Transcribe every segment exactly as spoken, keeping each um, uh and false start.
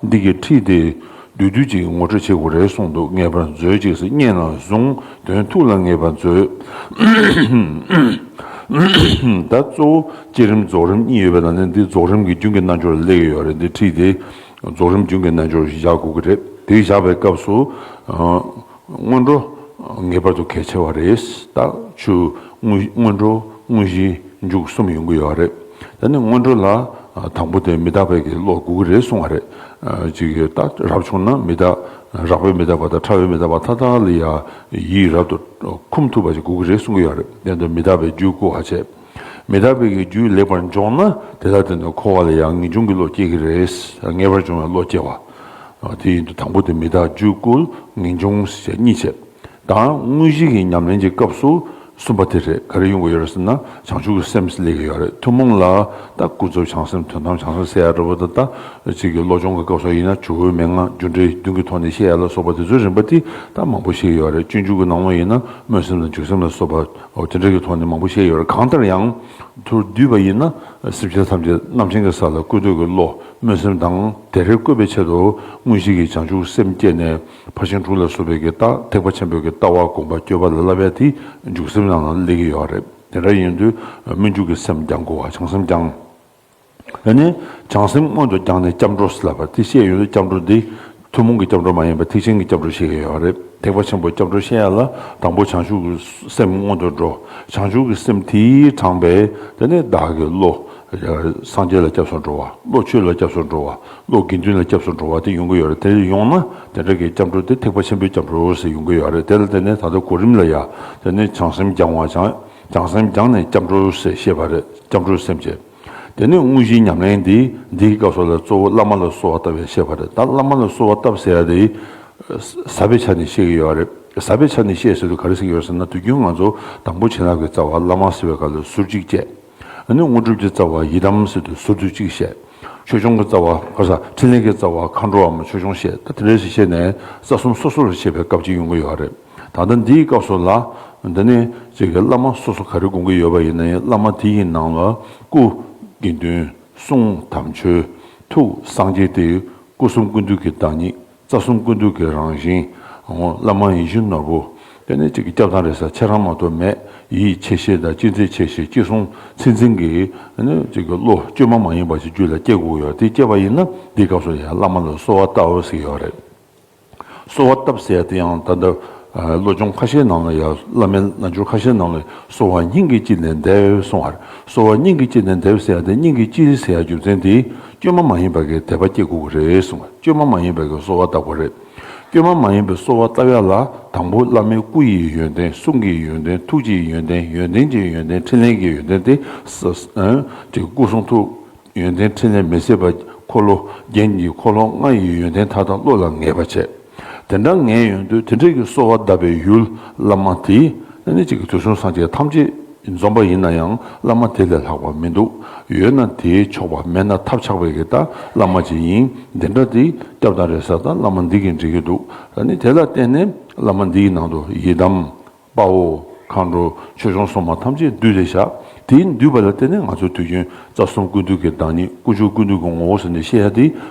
འདི་གི་ཁྲིད་དེ་བསྡུས་བསྡུས་ཅིག་ངོ་སྤྲོད་བྱེད་དགོས་རེད་གསུངས་འདུག་ངེས་པར་མཛོད་ཅིག་སྙན་ལ་བཟུང་། དོན་ཐུགས་ལ་ངེས་པར་མཛོད། ད་གཙོ་བོ་བསྐྱེད་རིམ་རྫོགས་རིམ་གཉིས་ཡོད་པའི་ནང་ནས་འདི་རྫོགས་རིམ་གྱི་རྒྱུན་གྱི་རྣལ་འབྱོར་ལ་སླེབས་ཀྱི་ཡོད་རེད། འདི་ཁྲིད་དེ་རྫོགས་རིམ་རྒྱུན་གྱི་རྣལ་འབྱོར་བཞག་དགོས་ཀྱི་རེད། དེ་བཞག་པའི་སྐབས་སུ། སྔོན་འགྲོ་ངེས་པར་དུ་གལ་ཆེ་བ་རེད། ད་ཆུ་དངོས་སྔོན་འགྲོ་དངོས་གཞི་མཇུག་གསུམ་ཡོང་གི་ཡོད་རེད། ད་ནི་སྔོན་འགྲོ་ལ་དང་པོ་དེ་མི་རྟག་པའི་གི་བློ་དགོས་ཀྱི་རེད་གསུང་བ་རེད། ཅིག་ད་རབ་བྱུང་ན་མི་རྟག་རགས་པའི་མི་རྟག་པ་དང་ཕྲ་བའི་མི་རྟག་པ་མཐའ་དག་ལ་ཡ་ཡིད་རབ་ཏུ་འཁུམས་ཐུབ་པ་ཞིག་དགོས་ཀྱི་རེད་གསུང་གི་ཡོད་རེད། དེ་ཚོ་མི་རྟག་པའི་རྒྱུད་བསྐུལ་བ་བྱས། མི་རྟག་པའི་གི་རྒྱུད་ལེགས་པར་འཇོམས་ན་དེ་ལ་བརྟེན་ནས་འཁོར་བ་ལ་ཡང་ངེས་འབྱུང་གི་བློ་སྐྱེ་གི་རེད། ངེས་པར་འབྱུང་བའི་བློ་སྐྱེ་བ། དེ་ཡིན་དུས་དང་པོ་དེ་མི་རྟག་རྒྱུད་བསྐུལ་ངེས་འབྱུང་ཞེས་གཉིས་བྱས། ད་དངོས་གཞི་གི་ཉམས་ལེན་གྱི་སྐབས་སུ་གསུམ་པ་དེ་རེད། ག་རེ་ཡོང་གི་ཡོད་རེད་ཟེར་ན་བྱང་ཆུབ་ཀྱི་སེམས་སླེབས་ཀྱི་ཡོད་རེད། ཐུན་མོང་ལ་ད་ཀུན་རྫོབ་བྱང་སེམས་དོན་དམ་བྱང་སེམས་ཟེར་ཡ་འདྲ་པོ་ད་ལྟ་ཅིག་གི་བློ་སྦྱོང་གི་སྐབས་སུ་ཡིན་ན་ཆུ་བོའི་མན་ངག་རྒྱུ་འབྲས་བདུན་གྱི་ཐོག་ནས་བཤད་ཡ་ལ་སོགས་པ་དེ་ཚོའི་རིམ་པ་དེ་ད་མང་པོ་བཤད་ཀྱི་ཡོད་རེད། སྤྱོད་འཇུག་གི་ནང་ལོགས་ཡིན་ན་སྨོན་སེམས་དང་འཇུག་སེམས་ལ་སོགས་པ་འོ་དེ་འདྲ་གི་ཐོག་ནས་མང་པོ་བཤད་ཡོད་རེད། གང་ལྟར་ཡང་མཐར་བསྡུས་པ་ཡིན་ན་སེམས་ཅན་ཐམས་ཅད་རྣམ་མཁྱེན་གྱི་ས་ལ་བཀོད་འདོད་ཀྱི་བློ་སྨོན་སེམས་དང་དེ་རེ་བཀོད་པའི་ཆེད་དུ་དངོས་གཞི་གི་བྱང་ཆུབ་སེམས་བསྐྱེད་ནས་ཕར་ཕྱིན་དྲུག་ལ་སོགས་པའི་གི་ད་ཐེག་པ་ཆེན་པོའི་གི་ལྟ་བ་སྒོམ་པ་སྤྱོད་པ་ལ་བསླབ་ཡ་དེ་འཇུག་སེམས་ནང་ལ་སླེབས་ཀྱི་ཡོད་རེད། དེ་འདྲ་ཡིན་དུས་སྨོན་འཇུག་གི་སེམས་སྦྱང་དགོས་པ་བྱང་སེམས་སྦྱང་། ཨ་ནི་བྱང་སེམས་སྔོན་དུ་བརྒྱངས་ནས་སྐྱབས་འགྲོ་ཟེར་ལབ་པ་དེ་བཤད་ཡོང་དུས་སྐྱབས་འགྲོ་འདི་ཐུན་མོང་གི་སྐྱབས་འགྲོ་མ་ཡིན་པར་ཐེག་ཆེན་གྱི་སྐྱབས་འགྲོ་བཤད་ཀྱི་ཡོད་རེད། ཐེག་པ་ཆེན་པོའི་སྐྱབས་འགྲོ་བཤད་ཡ་ལ་དང་པོ་བྱང་ཆུབ་ཀྱི་སེམས་སྔོན་དུ་འགྲོ། བྱང་ཆུབ་ཀྱི་སེམས་དེས་དྲངས་པས་དེ་ནས་བདག་གི་བློ་སངས་རྒྱས་ལ་སྐྱབས་སུ་འགྲོ་བ། བློ་ཆོས་ལ་སྐྱབས་སུ་འགྲོ་བ། བློ་དགེ་འདུན་ལ་སྐྱབས་སུ་འགྲོ་བ་དེ་ཡོང་གི་ཡོད་རེད། དེ་ཡོང་ན་དེ་འདྲ་གི་སྐྱབས་འགྲོ་དེ་ཐེག་པ་ཆེན་པོའི་སྐྱབས་འགྲོ་ཟེར་ཡོང་གི་ཡོད་རེད། དེ་ལ་བརྟེན་ནས་ད་ལྟ་གོ་རིམ་ལ་ཡ་དེ་ནས་བྱང་སེམས་སྦྱང་བ་བྱང་བྱང་སེམས་སྦྱངས་ནས་སྐྱབས་འགྲོ་ཟེར་བཤད་པ་རེད། སྐྱབས་འགྲོའི་སེམས་བསྐྱེད། དེ་ནས་དངོས་གཞིའི་ཉམས་ལེན་འདི་འདིའི་སྐབས་སུ་ལ་གཙོ་བོ་བླ་མ་ལ་གསོལ་བ་བཏབ་པའི་བཤད་པ་རེད། ད་བླ་མ་ལ་གསོལ་བ་བཏབ་ཟེར་ཡ་དེ་ཟབ་པའི་ཆ་ནས་བཤད་ཀྱི་ཡོད་རེད། ཟབ་པའི་ཆ་ནས་བཤད་ཟེར་དུས་ག་རེ་ཟེར་གྱི་ཡོད་ཟེར་ན་དུས་རྒྱུན་ང་ཚོ་དང་པོ་བྱིན་རླབས་ཀྱི་རྩ་བ་བླ་མ་ཟེར་བའི་སྐབས་ལ་ཟུར་གཅིག་བཅད། ཨ་ནི་དངོས་གྲུབ་ཀྱི་རྩ་བ་ཡི་དམ་ཟེར་དུས་ཟུར་དུ་གཅིག་བཤད། ཆོས་སྐྱོང་གི་རྩ་བ་ག་ས་འཕྲིན་ལས་ཀྱི་རྩ་བ་མཁའ་འགྲོའམ་ཆོས་སྐྱོང་བཤད། ད་དེ་འདྲ་ཞིག་བཤད་ནས་རྩ་གསུམ་སོ་སོ་ལ་བཤད་པའི་སྐབས་ཅིག་ཡོང་གི་ཡོད་རེད། ད་ལྟ་འདིའི་སྐབས་སུ་ལ་འདི་ནི་ཅིག་གི་བླ་མ་སོ་སོ་ག་རེ་དགོངས་ཀྱི་ཡོད་པ་ཡིན་ན་ཡང་བླ་མ་དེ་ཡི་ནང་ལ་སྐུ་དགེ་འདུན། གསུང་དམ་ཆོས། ཐུགས་སངས་རྒྱས་ཏེ། སྐུ་གསུམ་ཀུན་འདུས་ཀྱི་བདག་ཉིད། རྩ་གསུམ་ཀུན་འདུས་ཀྱི་རང་བཞིན། འོ་བླ་མ་ཡིད་བཞིན་ནོར་བུ། དེ་ནས་ཅིག་གི་སྐྱབས་དང་རེ་ས་ཁྱེད་རང་མ་གཏོགས་མེད། ཡིད་ཆེས་ཤེས་དང་ཅི་མཛད་ཆེས་ཤེས་ཅི་གསུང་ཚིག་འཛིན་གྱི་ནི་ཅིག་གི་བློ་བཅོས་མ་མ་ཡིན་པ་ཞིག་རྒྱུད་ལ་སྐྱེ་དགོས་ཡོད། དེ་སྐྱེས་པ་ཡིན་ན་འདིའི་སྐབས་སུ་ཡང་བླ་མ་ལ་གསོལ་བ་བཏབ་ཟེར་ཡོད་རེད། གསོལ་བ་བཏབ་ཟེར་ཡ་དེ་ཡང་ད་ལྟ་བློ་སྦྱོང་ཁ་ཤས་ནང་ལ་ཡང་བླ་མའི་རྣལ་འབྱོར་ཁ་ཤས་ནང་ལ་གསོལ་བ་སྙིང་གི་དཀྱིལ་ནས་འདེབས་གསུང་བར། གསོལ་བ་སྙིང་གི་དཀྱིལ་ནས་འདེབས་ཟེར་ཡ་དེ་སྙིང་གི་དཀྱིལ་ཟེར་ཡ་རྒྱུ་མཚན་དེ་བཅོས་མ་མ་ཡིན་པ་གི་དད་པ་སྐྱེ་དགོས་ཀྱི་རེད་གསུང་བ། བཅོས་མ་མ་ཡིན་པ་གི་གསོལ་བ་བཏབ་དགོས་རེད། བཅོས་མ་མ་ཡིན་པའི་གསོལ་བ་བཏབ་ཡ་ལ་དང་པོ་བླ་མའི་སྐུ་ཡི་ཡོན་ཏན། གསུང་གི་ཡོན་ཏན། ཐུགས་ཀྱི་ཡོན་ཏན། ཡོན་ཏན་གྱི་ཡོན་ཏན། འཕྲིན་ལས་ཀྱི་ཡོན་ཏན་དེ་ས་ས་ཨ་ཅིག་སྐུ་གསུང་ཐུགས་ཡོན་ཏན་འཕྲིན་ལས་མི་ཟད་པ་འཁོར་ལོ་རྒྱན་གྱི་འཁོར་ལོ་ལྔ་ཡི་ཡོན་ཏན་མཐའ་དག་བློ་ལ་ངེས་པ་བྱས། དེ་འདྲ་ངེས་ཡོང་དུས་དེ་འདྲ་གི་གསོལ་བ་གདབ་པའི་ཡུལ་བླ་མ་དེ་ཨ་ནི་གཅིག་གི་དུས་གསུམ་སངས་རྒྱས་ཐམས་ཅད་འཛོམས་པ་ཡིན་ན་ཡང་བླ་མ་དེ་ལས་ལྷག་པ་མི་འདུག་ཡོད་ན་དེས་ཆོག་པ་མེད་ན་ཐབས་ཆག་པའི་གི་ད་བླ་མ་ཅིག་ཡིན། འདི་འདྲ་དེ་སྐྱབས་དང་རེ་ས་ད་བླ་མ་འདི་གིས་འགྲིག་གི་འདུག་ཨ་ནི་དེ་ལ་བརྟེན་ནས་བླ་མ་འདིའི་ནང་དུ་ཡི་དམ། དཔའ་བོ། མཁའ་འགྲོ། ཆོས་སྐྱོང་སྲུང་མ་ཐམས་ཅད་འདུས་ཏེ་བཞག་དེའི་འདུས་པ་ལ་བརྟེན་ནས་ང་ཚོ་དུས་རྒྱུན་རྩ་གསུམ་ཀུན་འདུས་ཀྱི་བདག་ཉིད། དཀོན་མཆོག་ཀུན་འདུས་ཀྱི་ངོ་བོ་ཟེར་ནས་བཤད་ཡ་དེ་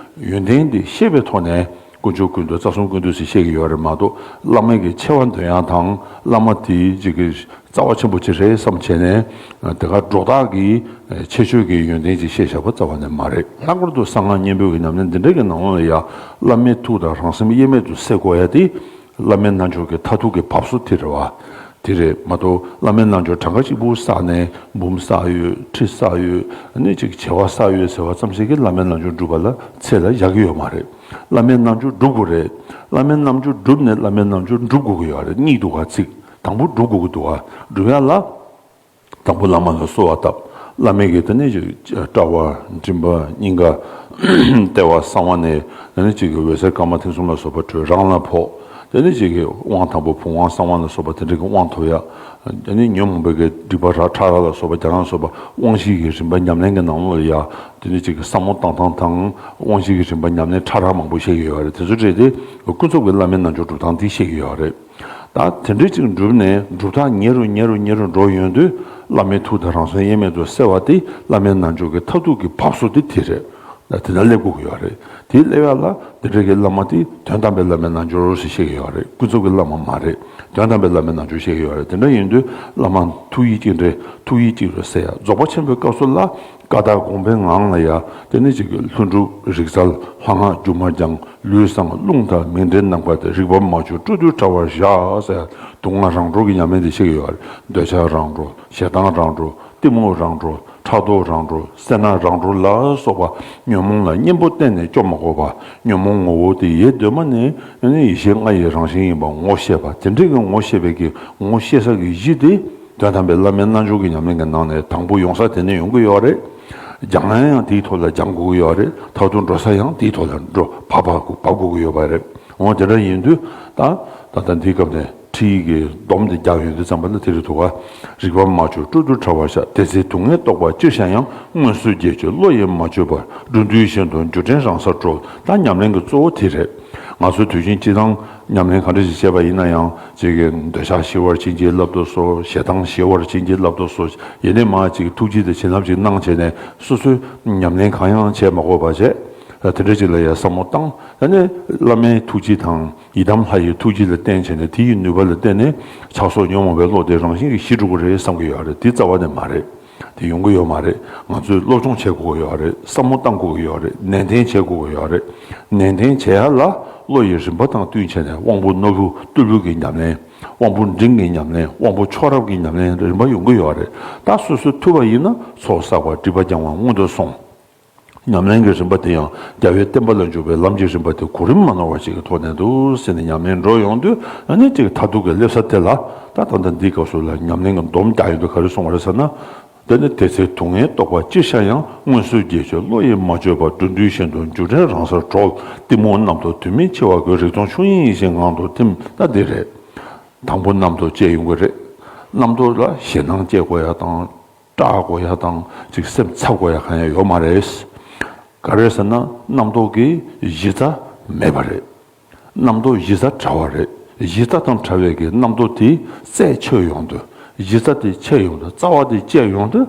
ཡོན་ཏན་དེ་ཤེས་པའི་ཐོག་ནས་དཀོན་མཆོག་ཀུན་འདུས་རྩ་གསུམ་ཀུན་འདུས་ཟེར་བཤད་ཀྱི་ཡོད་རེད་མ་གཏོགས་བླ་མའི་གི་ཆེ་བ་འདོན་ཡ་དང་བླ་མ་དེའི་ཅིག་གི་རྩ་བ་ཆེན་པོ་ཅིག་རེད་བསམ་བྱས་ནས་དེ་ག་སྒྲོ་བཏགས་ཀྱི་ཆེ་ཆོས་ཀྱི་ཡོན་ཏན་ཅིག་བཤད་བཞག་པ་རྩ་བ་ནས་མ་རེད། ལྷག་པར་དུ་གསང་སྔགས་སྙིང་པོའི་གི་ཉམས་ལེན་འདི་འདྲ་གི་ནང་ལ་ཡ་བླ་མའི་ཐུགས་དང་རང་སེམས་དབྱེར་མེད་དུ་བསྲེ་དགོས་ཡ་དེ། བླ་མའི་རྣལ་འབྱོར་གྱི་མཐར་ཐུག་གི་བབས་སོ་དེ་རེད་བ། དེ་རེད་མ་གཏོགས་བླ་མའི་རྣལ་འབྱོར་གྲངས་ཀ་གཅིག་པུ་བསགས་ནས་འབུམ་བསགས་ཡོད། ཁྲི་བསགས་ཡོད། ཨ་ནི་ཅིག་བྱེ་བ་བསགས་ཡོད་ཟེར་བ་ཙམ་ཞིག་གིས་བླ་མའི་རྣལ་འབྱོར་འགྲུབ་པ་ལ་ཚད་ལ་བཞག་གི་ཡོད་མ་རེད། བླ་མའི་རྣལ་འབྱོར་འགྲུབ་དགོས་རེད། བླ་མའི་རྣལ་འབྱོར་བསྒྲུབས་ནས་བླ་མའི་རྣལ་འབྱོར་འགྲུབ་དགོས་ཀྱི་ཡོད་རེད། གཉིས་འདུག་ག་ཚིག་དང་པོ་འགྲུབ་དགོས་ཀྱི་འདུག་ག་འགྲུབ་ཡ་ལ། དང་པོ་བླ་མ་ལ་གསོལ་བ་བཏབ། བླ་མའི་གི་དེ་ནས་ཅིག་དཔྲལ་བ་མགྲིན་པ་སྙིང་ག་ལྟེ་བ་གསང་བ་ནས་དེ་ནས་ཅིག་གི་འོད་ཟེར་དཀར་དམར་མཐིང་གསུམ་ལ་སོགས་པ་འཕྲོས་རང་ལ་ཕོག་དེ་ནས་ཅིག་གི་དབང་དང་པོ་བུམ་དབང་གསང་བ་ལ་སོགས་པ་དེ་འདྲ་གི་དབང་ཐོབ་ཡ། དེ་ནས་ཉོན་མོངས་པའི་གི་སྒྲིབ་པ་ར་ཕྲ་རགས་ལ་སོགས་པ་རྒྱ་རང་སོགས་པ་དབང་བཞི་གི་རིམ་པ་ཉམས་ལེན་གྱི་ནང་ལོགས་ལ་ཡ་དེ་ནས་ཅིག་གི་བསམ་བློ་བཏང་སྟངས་དང་དབང་བཞི་གི་རིམ་པ་ཉམས་ལེན་ཕྲ་རགས་མང་པོ་བཤད་ཀྱི་ཡོད་རེད། དེ་ཚོ་བྲིས་ཏེ་ཀུན་རྫོབ་ཀྱི་བླ་མའི་རྣལ་འབྱོར་སྒྲུབ་སྟངས་དེ་བཤད་ཀྱི་ཡོད་རེད། ད་དེ་འདྲ་ཅིག་འགྲུབ་ནས་གྲུབ་མཐའ་ཉེ་རུ་ཉེ་རུ་ཉེ་རུ་འགྲོ་ཡོང་དུས་བླ་མའི་ཐུགས་དང་རང་སེམས་དབྱེར་མེད་དུ་བསྲེ་བ་དེ་བླ་མའི་རྣལ་འབྱོར་གྱི་མཐར་ཐུག་གི་བབས་སོ་དེ་དེ་རེད། དེ་ལ་སླེབས་དགོས་ཀྱི་ཡོད་རེད། དེ་སླེབས་ཡ་ལ་འདི་འདྲ་གི་བླ་མ་དེ་དོན་དམ་པའི་བླ་མའི་རྣལ་འབྱོར་ཞེས་བཤད་ཀྱི་ཡོད་རེད། ཀུན་རྫོབ་ཀྱི་བླ་མ་མ་རེད། དོན་དམ་པའི་བླ་མའི་རྣལ་འབྱོར་བཤད་ཀྱི་ཡོད་རེད། དེ་འདྲ་ཡིན་དུས་བླ་མ་ཐུགས་ཡིད་གཅིག་འདྲེས། ཐུགས་ཡིད་གཅིག་རེད་ཟེར་ཡ། རྫོགས་པ་ཆེན་པོའི་སྐབས་སུ་ལ་ཀ་དག་དགོངས་པའི་ངང་ལ་ཡ། དེ་ནི་གཅིག་གི་ལྷུན་གྲུབ་རིག་རྩལ་ལྷ་སྔགས་སྒྱུ་མ་སྦྱང་། ལུས་བསྲང་རླུང་དང་མིང་འདྲེན་རྣམ་དཀར་ཏེ། རིག་པ་མ་བཅོས་སྤྲོ་བསྡུས་དྲ་བར་བཞག་ཟེར་ཡ། དུག་ལྔ་རང་གྲོལ་གྱི་ཉམས་ལེན་དེ་བཤད་ཀྱི་ཡོད་རེད། འདོད་ཆགས་རང་གྲོལ། ཞེ་སྡང་རང་གྲོལ། གཏི་མུག་རང་གྲོལ། ཕྲག་དོག་རང་གྲོལ། སེར་སྣ་རང་གྲོལ་ལ་སོགས་པ་ཉོན་མོངས་ལ་གཉེན་པོ་གཏན་ནས་སྐྱོབ་མ་དགོས་པ། ཉོན་མོངས་ངོ་བོ་དེ་ཡེ་གདོད་མ་ནས་ནི་ཡེ་ཤེས་ལྔ་ཡི་རང་བཞིན་ཡིན་པ་ངོ་ཤེས་པ། དེ་འདྲའི་གི་ངོ་ཤེས་པའི་གི་ངོ་ཤེས་ས་གི་གཞི་དེ་དོན་དམ་པའི་བླ་མའི་རྣལ་འབྱོར་གྱི་ཉམས་ལེན་གྱི་ནང་ནས་དང་པོ་ཡོང་ས་དེ་ནས་ཡོང་གི་ཡོད་རེད། སྦྱང་ཡ་ཡང་དེའི་ཐོག་ལ་སྦྱང་དགོས་ཀྱི་ཡོད་རེད། མཐར་ཐུག་འགྲོ་ས་ཡང་དེའི་ཐོག་ལ་འགྲོ་བབས་པ་དགོས་བབས་དགོས་ཀྱི་ཡོད་པ་རེད། འོ་དེ་འདྲ་ཡིན་དུས་ད་ད་ལྟ་འདིའི་སྐབས་ནས། ཁྲིད་ཀྱི་སྡོམ་དེ་རྒྱག་ཡོང་དུས་ཙམ་པ་ལ་དེ་རེད་འདུག་ག་རིག་པ་མ་བཅོས་སྤྲོ་བསྡུ་དྲ་བར་བཞག་དེ་ཚེ་སྡུག་བསྔལ་རྟོག་པ་ཅིར་བྱ་ཡང་། མངོན་སུམ་རྒྱས་བཅོས་བློ་ཡིས་མ་བཅོས་པར། འགྲོ་འདུལ་བཞིན་དུ་འགྱུ་དྲན་རང་སར་གྲོལ། ད་ཉམས་ལེན་གྱི་གཙོ་བོ་དེ་རེད། ང་ཚོ་དུས་རྒྱུན་སྤྱིར་བཏང་ཉམས་ལེན་ག་འདྲ་ཞིག་བྱས་པ་ཡིན་ན་ཡང་། ཅིག་གི་འདོད་ཆགས་ཞི་བར་བྱིན་གྱིས་བརླབ་ཏུ་གསོལ། ཞེ་སྡང་ཞི་བར་བྱིན་གྱིས་བརླབ་ཏུ་གསོལ། ཡེ་ནས་མར་ཅིག་ཐུགས་རྗེ་དང་བྱིན་རླབས་ཅིག་གནང་བྱས་ནས་སོ་སོའི་ཉམས་ལེན་གང་ཡང་བྱས་མ་དགོས་པ་བྱས། དེ་འདྲ་ཅིག་ལ་ཡང་བསམ་བློ་བཏང་། ད་ནི་བླ་མའི་ཐུགས་རྗེ་དང་། ཡི་དམ་ལྷ་ཡི་ཐུགས་རྗེ་ལ་བརྟེན་བྱས་ནས་དེ་ཡི་ནུས་པ་ལ་བརྟེན་ནས་ཆགས་སོགས་ཉོན་མོངས་པའི་བློ་དེ་རང་བཞིན་གྱིས་ཞི་འགྲོ་གི་རེད་བསམ་གྱི་ཡོད་རེད། དེ་རྩ་བ་ནས་མ་རེད། དེ་ཡོང་གི་ཡོད་མ་རེད། ང་ཚོས་སློབ་སྦྱོང་བྱེད་དགོས་ཀྱི་ཡོད་རེད། བསམ་བློ་བཏང་དགོས་ཀྱི་ཡོད་རེད། ནན་ཏན་བྱེད་དགོས་ཀྱི་ཡོད་རེད། ནན་ཏན་བྱེད་ཡ་ལ་བློ་ཡི་རིམ་པ་དང་བསྟུན་བྱས་ནས་དབང་པོ་རྣོན་པོ་རྟུལ་པོ་གི་ཉམས་ལེན། དབང་པོ་འབྲིང་གི་ཉམས་ལེན། དབང་པོ་མཆོག་རབ་ཀྱི་ཉམས་ལེན་རིམ་པ་ཡོང་གི་ཡོད་རེད། ད་སོ་སོས་ཐུབ་པ་ཡིན་ན་ཚོགས་བསགས་པ་སྒྲིབ་པ་སྦྱང་བ་སྔོན་དུ་སོང་། ཉམས་ལེན་གྱི་རིམ་པ་དེ་ཡང་རྒྱལ་བའི་བསྟན་པ་ལ་འཇུག་པའི་ལམ་གྱི་རིམ་པ་དེ་གོ་རིམ་མ་ནོར་བ་ཞིག་གི་ཐོག་ནས་འདུག་ཟེར་ནས་ཉམས་ལེན་འགྲོ་ཡོང་དུས། ཨ་ནི་ཅིག་མཐར་ཐུག་གི་སླེབས་ས་དེ་ལ། ད་ད་ལྟ་འདིའི་སྐབས་སུ་ལ་ཉམས་ལེན་གྱི་སྡོམ་རྒྱག་ཡོང་དུས་ག་རེ་གསུངས་པ་རེད་ཟེར་ན། དེ་ནི་དེ་ཚེ་སྡུག་བསྔལ་རྟོག་པ་ཅིར་བྱ་ཡང་། མངོན་སུམ་རྒྱས་བཅོས་བློ་ཡིས་མ་བཅོས་པར། འགྲོ་འདུལ་བཞིན་དུ་འགྱུ་དྲན་རང་སར་གྲོལ། གཏི་མུག་རྣམ་རྟོག་དུས་མིན་འཆི་བ་དགོས། རིག་སྟོང་ཆོས་དབྱིངས་ཡེ་ཤེས་ངང་དུ་ཐིམ། ད་འདི་རེད། དང་པོ་རྣམ་རྟོག་སྐྱེ་ཡོང་གི་རེད། རྣམ་རྟོག་ལ་ཞེད་སྣང་སྐྱེ་དགོས་ཡ་དང་། སྐྲག་དགོས་ཡ་དང་། ཅིག་སེམས་འཚབ་དགོས་ཡ་གང་ཡང་ཡོད་མ་རེད། ག་རེ་ཟེར་ན་རྣམ་རྟོག་གི་གཞི་རྩ་མེད་པ་རེད། རྣམ་རྟོག་གཞི་རྩ་བྲལ་བ་རེད། གཞི་རྩ་དང་བྲལ་བའི་གི་རྣམ་རྟོག་དེ་རྩད་ཆོད་ཡོང་དུས། གཞི་རྩ་དེ་ཆད་ཡོང་དུས། རྩ་བ་དེ་བཅད་ཡོང་དུས།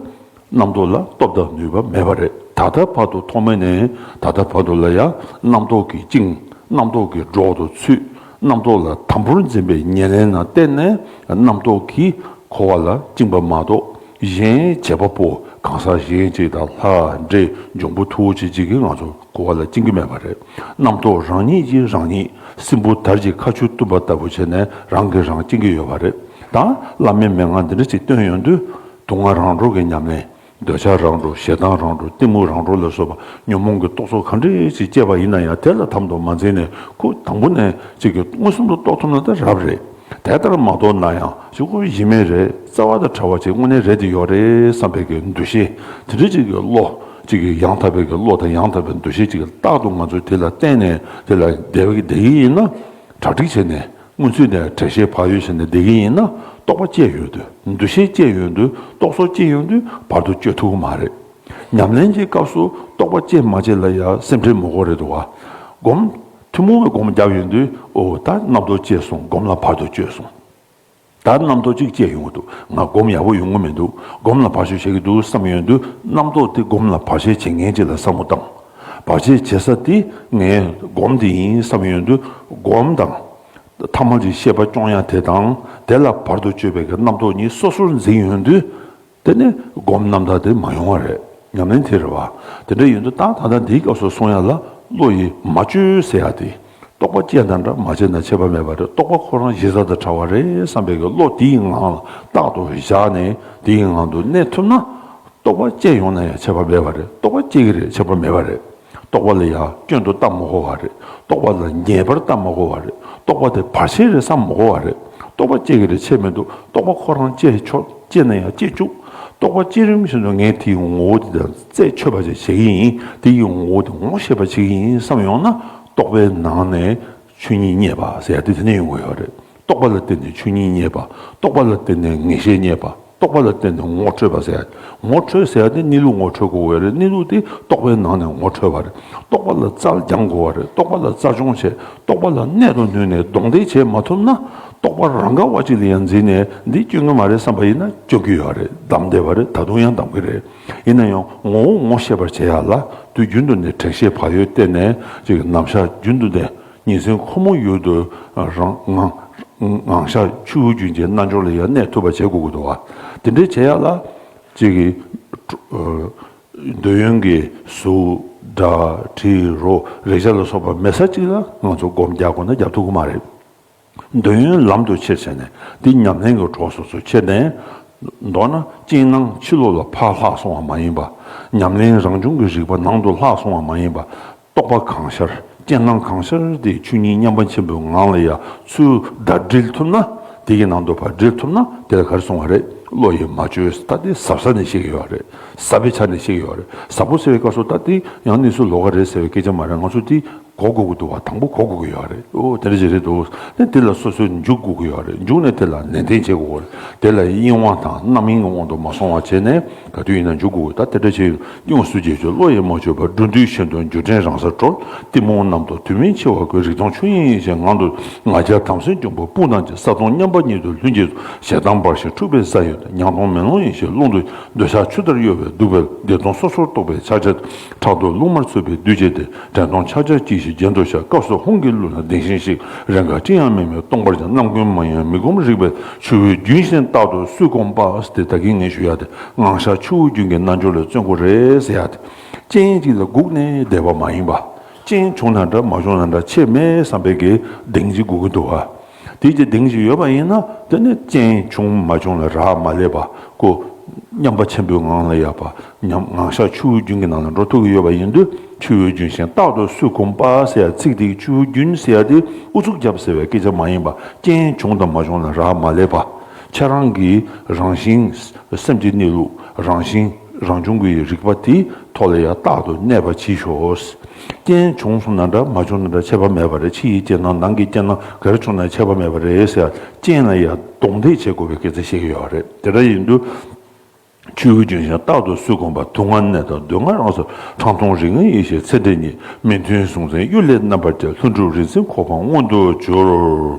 རྣམ་རྟོག་ལ་སྟོབས་དང་ནུས་པ་མེད་པ་རེད། ད་ལྟ་བར་དུ་ཐོག་མེད་ནས་ད་ལྟ་བར་དུ་ལ་ཡང་རྣམ་རྟོག་གིས་བཅིངས། རྣམ་རྟོག་གིས་སྒྲོག་ཏུ་ཚུད། རྣམ་རྟོག་ལ་དམ་པོར་འཛིན་པའི་ཉེར་ལེན་ལ་བརྟེན་ནས་རྣམ་རྟོག་གིས་འཁོར་བ་ལ་བཅིངས་པ་མ་གཏོགས། གཞན་བྱེད་པ་པོ་གང་ཟག་གཞན་གཅིག་དང་། ལྷ་འདྲེ་འབྱུང་པོ་མཐུ་བོ་ཆེ་གཅིག་གིས་ང་ཚོ་འཁོར་བ་ལ་བཅིངས་ཀྱི་མེད་པ་རེད། རྣམ་རྟོག་རང་ཉིད་ཀྱིས་རང་ཉིད། སྲིན་བུ་དར་གྱི་ཁ་ཆུ་བཏུམས་པ་ལྟ་བུ་བྱས་ནས་རང་གིས་རང་བཅིངས་ཀྱི་ཡོད་པ་རེད། ད་བླ་མའི་མན་ངག་འདི་འདྲ་ཅིག་བཏོན་ཡོང་དུས། དུག་ལྔ་རང་གྲོལ་གྱི་ཉམས་ལེན། འདོད་ཆགས་རང་གྲོལ། ཞེ་སྡང་རང་གྲོལ། གཏི་མུག་རང་གྲོལ་ལ་སོགས་པ་ཉོན་མོངས་ཀྱི་རྟོག་ཚོགས་ག་འདྲ་ཞིག་སྐྱེས་པ་ཡིན་ན་ཡང་། དེ་ལ་དམ་དུ་མ་འཛིན་ནས། ཁོ་དང་པོ་ནས་ཅིག་གི་མངོན་སུམ་དུ་རྟོགས་ཐུབ་ན་ད་རབ་རེད། དེ་ལྟར་མ་རྟོགས་ན་ཡང་། ཅིག་ཁོ་གཞི་མེད་རེད། རྩ་བ་དང་བྲལ་བ་ཅིག་དངོས་གནས་རེད་དེ་ཡོད་རེད་བསམ་པའི་གི་འདུ་ཤེས། དེ་འདྲ་ཅིག་གི་བློ། ཅིག་གི་ཡང་དག་པའི་གི་བློ་དང་ཡང་དག་པའི་འདུ་ཤེས་ཅིག་གི་རྟག་ཏུ་ང་ཚོས་དེ་ལ་བརྟེན་ནས་དེ་ལ་བསྡད་པའི་གི་བསྡད་ཀྱི་ཡིན་ན། གྲ་སྒྲིག་བྱས་ནས། སྔོན་ཚུད་ནས་གྲལ་བཤེར་བག་ཡོད་བྱས་ནས་བསྡད་ཀྱི་ཡིན་ན། རྟོགས་པ་སྐྱེས་ཡོང་དུས། འདུ་ཤེས་སྐྱེས་ཡོང་དུས། རྟོག་ཚོགས་སྐྱེས་ཡོང་དུས། བར་དུ་གཅོད་ཐུབ་ཀྱི་མ་རེད། ཉམས་ལེན་གྱི་སྐབས་སུ་རྟོགས་པ་སྐྱེས་མ་སྐྱེས་ལ་ཡང་སེམས་ཁྲལ་མི་དགོས་རེད་འདུག་ག་སྒོམ། ཐུན་མོང་བའི་སྒོམ་བརྒྱབ་ཡོང་དུས། ཨོ་ད་རྣམ་རྟོག་སྐྱེས་སོང་། སྒོམ་ལ་བར་དུ་གཅོད་སོང་། ད་རྣམ་རྟོག་གཅིག་སྐྱེས་ཡོང་གི་འདུག་ང་སྒོམ་ཡག་པོ་ཡོང་གི་མི་འདུག་སྒོམ་ལ་བར་ཆད་བྱེད་ཀྱི་འདུག་བསམ་ཡོང་དུས། རྣམ་རྟོག་དེ་སྒོམ་ལ་བར་ཆད་བྱེད་མཁན་ཅིག་ལ་བསམ་བློ་བཏང་། བར་ཆད་བྱེད་ས་དེ་ངའི་སྒོམ་དེ་ཡིན་བསམ་ཡོང་དུས། སྒོམ་དང་། ཐ་མལ་གྱི་ཤེས་པ་སྐྱོང་ཡ་དེ་དང་། དེ་ལ་བར་དུ་གཅོད་པའི་གི་རྣམ་རྟོག་གཉིས་སོ་སོར་འཛིན་ཡོང་དུས། དེ་ནི་སྒོམ་རྣམ་དག་དེ་མ་ཡོང་བ་རེད། ཉམས་ལེན་དེ་རེད་བ། དེ་འདྲ་ཡོང་དུས་ད་ད་ལྟ་འདིའི་སྐབས་སུ་གསུང་ཡ་ལ། བློ་ཡིས་མ་བཅོས་ཟེར་ཡ་དེ། རྟོགས་པ་སྐྱེས་ན་འདྲ། མ་སྐྱེས་ན་ཁྱད་པར་མེད་པ་རེད། རྟོགས་པ་ཁོ་རང་གཞི་རྩ་དང་བྲལ་བ་རེད་བསམ་པའི་གི་བློ་དེའི་ངང་ལ་རྟག་ཏུ་བཞག་ནས། དེའི་ངང་དུ་གནས་ཐུབ་ན། རྟོགས་པ་སྐྱེས་ཡོང་ན་ཡང་ཁྱད་པར་མེད་པ་རེད། རྟོགས་པ་སྐྱེ་གི་རེད། ཁྱད་པར་མེད་པ་རེད། རྟོགས་པ་ལ་ཡང་སྐྱོན་དུ་ལྟ་མ་དགོས་པ་རེད། རྟོགས་པ་ལ་ཉེས་པར་ལྟ་མ་དགོས་པ་རེད། རྟོགས་པ་དེ་བར་ཆད་རེད་བསམ་མ་དགོས་པ་རེད། རྟོགས་པ་སྐྱེ་གི་རེད། ཁྱད་མི་འདུག་རྟོགས་པ་ཁོ་རང་སྐྱེ་ཆོག་སྐྱེས་ན་ཡང་སྐྱེ་བཅུག་རྟོགས་པ་སྐྱེ་རིམ་བཞིན་དུ་ངས་དེའི་ངོ་བོ་དེ་དང་རྩད་ཆོད་པ་ཅིག་བྱེད་ཀྱི་ཡིན། དེའི་ངོ་བོ་དེ་ངོ་ཤེས་པ་བྱེད་ཀྱི་ཡིན་བསམ་ཡོང་ན། རྟོགས་པའི་ནང་ནས་ཆོས་ཉིད་རྙེད་པ་ཟེར་ཡ་དེ་དེ་ནས་ཡོང་གི་ཡོད་རེད། རྟོགས་པ་ལ་བརྟེན་ནས་ཆོས་ཉིད་རྙེད་པ། རྟོགས་པ་ལ་བརྟེན་ནས་ངེས་ཤེས་རྙེད་པ། རྟོགས་པ་ལ་བརྟེན་ནས་ངོ་འཕྲོད་པ་ཟེར་ཡ། ངོ་འཕྲོད་ཟེར་ཡ་དེ་གནས་ལུགས་ངོ་འཕྲོད་དགོས་པ་རེད། གནས་ལུགས་དེ་རྟོགས་པའི་ནང་ནས་ངོ་འཕྲོད་པ་རེད། རྟོགས་པ་ལ་རྩལ་སྦྱང་དགོས་པ་རེད། རྟོགས་པ་ལ་རྩལ་སྦྱོང་བྱས། རྟོགས་པ་ལ་གནད་དུ་བསྣུན་ནས་གདོང་འདེགས་བྱེད་མ་ཐུབ་ན། རྟོག་པ་རང་ག་བ་ཅིག་ལ་ཡང་འཛིན་ནས་འདི་སྐྱོན་གྱི་མ་རེད་བསམ་པ་ཡིན་ན་སྐྱོན་གྱི་ཡོད་རེད། བདམས་བསྡད་པ་རེད། ད་དུང་ཡང་བདམས་ཀྱི་རེད། ཡིན་ན་ཡང་ངོ་བོ་ངོ་ཤེས་པར་བྱེད་ཡ་ལ་དུས་རྒྱུན་དུ་ནས་དྲན་ཤེས་བག་ཡོད་བསྟེན་ནས་ཅིག་ནམ་ཞག་རྒྱུན་དུ་ནས་ཉིན་མཚན་ཁོ་མོ་ཡུལ་དུ་རང་ངང་ངང་ཤར་ཆུ་བོ་རྒྱུན་གྱི་རྣལ་འབྱོར་ལ་ཡང་གནས་ཐུབ་པ་བྱེད་དགོས་ཀྱི་འདུག་བ། དེ་འདྲའི་བྱེད་ཡ་ལ་ཅིག་གི་འདོད་ཡོན་གྱི་གཟུགས་སྒྲ་དྲི་རོ་རེག་བྱ་ལ་སོགས་པ་མེད་ས་ཅིག་ལ་ང་ཚོ་སྒོམ་རྒྱག་དགོས་ན་རྒྱག་ཐུབ་ཀྱི་མ་རེད། འདོད་ཡོན་ལམ་དུ་ཆེར་བྱས་ནས་འདི་ཉམས་ལེན་གྱི་གྲོགས་སུ་སུ་ཁྱེར་ནས། མདོར་ན་རྐྱེན་སྣང་ཕྱི་ལོགས་ལ་ཕར་ལྷག་སོང་བ་མ་ཡིན་པ། ཉམས་ལེན་རང་བྱུང་གི་རིག་པ་ནང་དུ་ལྷག་སོང་བ་མ་ཡིན་པ། རྟོག་པ་གང་ཤར་རྐྱེན་སྣང་གང་ཤར་དེ་ཆོས་ཉིད་མཉམ་པ་ཆེན་པོའི་ངང་ལ་ཡ་ཚུར་ཟླ་སྒྲིལ་ཐུབ་ན། དེ་གི་ནང་དུ་ཕར་སྒྲིལ་ཐུབ་ན་དེ་ལ་ག་རེ་གསུང་བ་རེད། བློ་ཡིས་མ་བཅོས་ད་དེ་ཟབ་ས་ནས་བཤད་ཀྱི་ཡོད་རེད། ཟབ་པའི་ཆ་ནས་བཤད་ཀྱི་ཡོད་རེད། ཟབ་པོ་ཟེར་བའི་སྐབས་སུ་ད་དེ་ཡང་གནས་ཚུལ་ལོགས་ཀ་རེད་ཟེར་བའི་སྐད་ཆ་མ་རེད། ང་ཚོ་དེ་གོ་དགོས་ཀྱི་འདུག་བ། དང་པོ་གོ་དགོས་ཀྱི་ཡོད་རེད། ཨོ་དེ་འདྲ་ཞིག་རེད་འདུག་དེ་དེ་ལ་སོ་སོས་འཇུག་དགོས་ཀྱི་ཡོད་རེད། འཇུག་ནས་དེ་ལ་ནན་ཏན་བྱེད་དགོས་ཀྱི་རེད། དེ་ལ་གཡེང་བ་དང་རྣམ་གཡེང་གི་དབང་དུ་མ་སོང་བ་བྱས་ནས་ག་དུས་ཡིན་ན་འཇུག་དགོས་ཀྱི། ད་དེ་འདྲ་བྱས་ཡོད། དབྱངས་སུ་བརྗོད་ཆོག་བློ་ཡིས་མ་བཅོས་པ། འགྲོ་འདུལ་གཞན་དོན་འགྱུ་འཕྲིན་རང་སར་གྲོལ། གཏི་མུག་རྣམ་རྟོག་དུས་མིན་འཆི་བ་ཀུན། རིག་སྟོང་ཆོས་དབྱིངས་ཡེ་ཤེས་ངང་དུ། ང་རྒྱལ་དམ་སེལ་འཇོམས་པ་དཔུང་དང་བཅས། ས་དང་མཉམ་པ་ཉིད་དུ་ལྷུན་གྱིས་གྲུབ། ཞེ་སྡང་འབར་ཞིང་འཁྲུགས་པའི་ས་ཡོད་དུ། ཉམས་སྟོང་མེ་ལོང་ཡེ་ཤེས་ཀློང་དུ། འདོད་ཆགས་ཆུ་ལྟར་གཡོ་བས་གདུག་པའི། བདེ་སྟོང་སོ་སོར་རྟོག་པའི་ཕྱག་རྒྱ། ཕྲག་དོག་རླུང་དམར་འཚུབ་པའི་གདུལ་བྱ་དེ། དྲན་སྟོང་ཕྱག་རྒྱར་གྱིས་ཤིག་རྒྱན་དུ་ཤར། སྐབས་སུ་ཧཱུྃ་གི་གླུ་ལ་ལྡིང་ཞིང་གཤེགས། རེས་འགའ་ཅི་ཡང་མི་སྨྲའི་སྟོང་པར་སྦྱངས། རྣམ་ཀུན་མ་ཡེངས་མི་ཁོམ་རིག་པའི་ཆུ་བོའི་རྒྱུན་བཞིན་རྟག་ཏུ་སུས་བསྒོམ་པ། དེ་ད་གིན་ངས་ཞུ་ཡ་དེ་ངང་ཤར་ཆུ་བོའི་རྒྱུན་གྱི་རྣལ་འབྱོར་ལ་བརྩོན་དགོས་རེད་ཟེར་ཡ་དེ། རྐྱེན་གཅིག་ལ་སྒུག་ནས་བསྡད་པ་མ་ཡིན་པ། རྐྱེན་བྱུང་ན་འདྲ་མ་བྱུང་ན་འདྲ་ཁྱད་མེད་བསམ་པའི་གི་གདེང་གཅིག་དགོས་ཀྱི་འདུག་བ། དེ་གི་གདེང་གཅིག་ཡོད་པ་ཡིན་ན་དེ་ནི་རྐྱེན་བྱུང་མ་བྱུང་ལ་རག་མ་ལས་པ་ཀོ། མཉམ་པ་ཆེན་པོའི་ངང་ལ་ཡོད་པ། ཉམས་ངང་ཤར་ཆུ་བོའི་རྒྱུན་གྱི་ནང་ལ་འགྲོ་ཐུབ་ཀྱི་ཡོད་པ་ཡིན་དུས་ཆུ་བོའི་རྒྱུན་བཞིན་རྟག་ཏུ་སུས་བསྒོམ་པ་ཟེར་ཡ་ཚིག་དེ་གི་ཆུ་བོའི་རྒྱུན་ཟེར་ཡ་དེ་ཨུ་ཚུགས་རྒྱབ་ཟེར་བའི་སྐད་ཆ་མ་ཡིན་པ། རྐྱེན་བྱུང་དང་མ་བྱུང་ལ་རག་མ་ལས་པ། ཁྱེད་རང་གི་རང་བཞིན་སེམས་ཀྱི་གནས་ལུགས་རང་བཞིན་རང་བྱུང་གི་རིག་པ་དེའི་ཐོག་ལ་ཡང་རྟག་ཏུ་གནས་པ་གྱིས་ཤོག་རྐྱེན་བྱུང་སོང་ན་འདྲ་མ་བྱུང་ན་འདྲ་ཁྱད་པར་མེད་པ་རེད། ཕྱི་ཡི་རྐྱེན་དང་ནང་གི་རྐྱེན་དང་ག་རེ་བྱུང་ན་ཁྱད་པར་མེད་པ་རེད་ཟེར་ཡ། རྐྱེན་ལ་ཡང་གདོང་གཏད་བྱེད་དགོས་པའི་སྐད་ཆ་བཤད་ཀྱི་ཡོད་རེད། དེ་འདྲ་ཡིན་དུས། ཆུ་བོའི་རྒྱུན་བཞིན་རྟག་ཏུ་སུས་བསྒོམ་པ། དུག་ལྔ་ནད་དང་གདོན་ལྔ་རང་སར་ཕྲང་མཐོང་རིགས་ལྔའི་ཡེ་ཤེས་ཚད་འབྲས་གཉིས། མི་མཐུན་གཟུང་འཛིན་གཡུལ་ལས་རྣམ་པར་རྒྱལ། ལྷུན་གྲུབ་རིག་འཛིན་གོ་འཕང་མངོན་དུ་གྱུར།